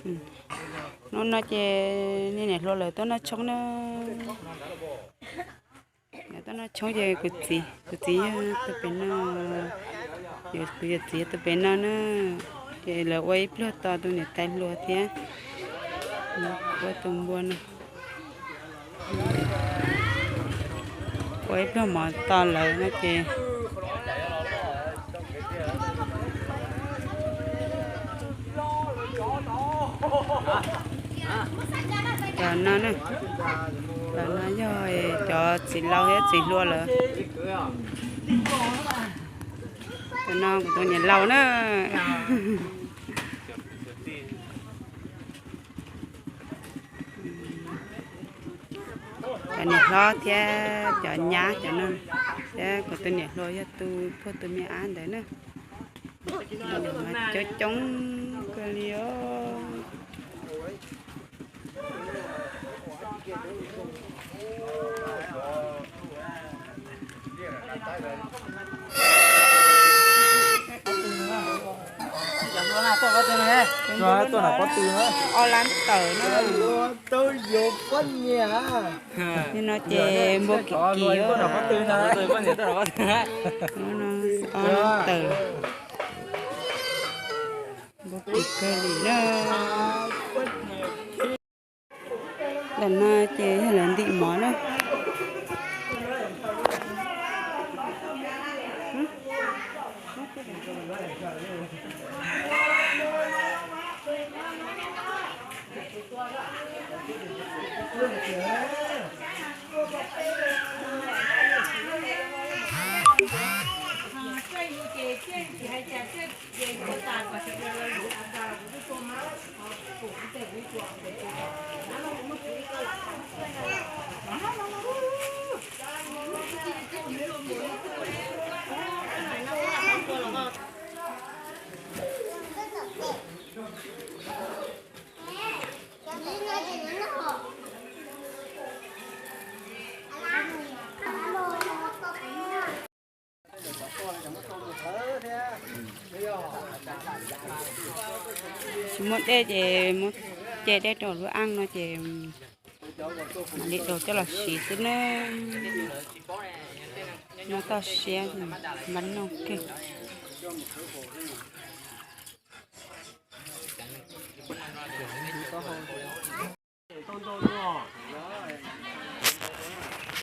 Hnub no ces niag niam hluas lawv tuaj noj tshoob na. Lawv tuaj noj tshoob ces kuv txiv, kuv txiv yog tuaj pem no, kuv yawm txiv tuaj pem no na. Ces lawv ua ib pluag to tus niam tais hluas thiab ua tus npua no. Ua ib pluag mov to lawm no ces cov no, cov no yog cov txiv laus thiab txiv hluas lawm. Cov no kuv tus niam laus na. Cov niam hlob thiab cov nyab cov no, thiab kuv tus niam hluas yog tus puag tus me ab ntawd na. Coob coob kawg li os. Tuaj nram pob tw na. Ob lab tawm na. Nim no ces npua kim kim. Ob lab tawm. Npua kim kawg li na. Ntawm no ces yog lawv ntim mov na. Tsis muaj dej ces muab ce dej rau lub aj no ces mam li daus coj los siv xwb na. Noj toj siab mas noj kawg.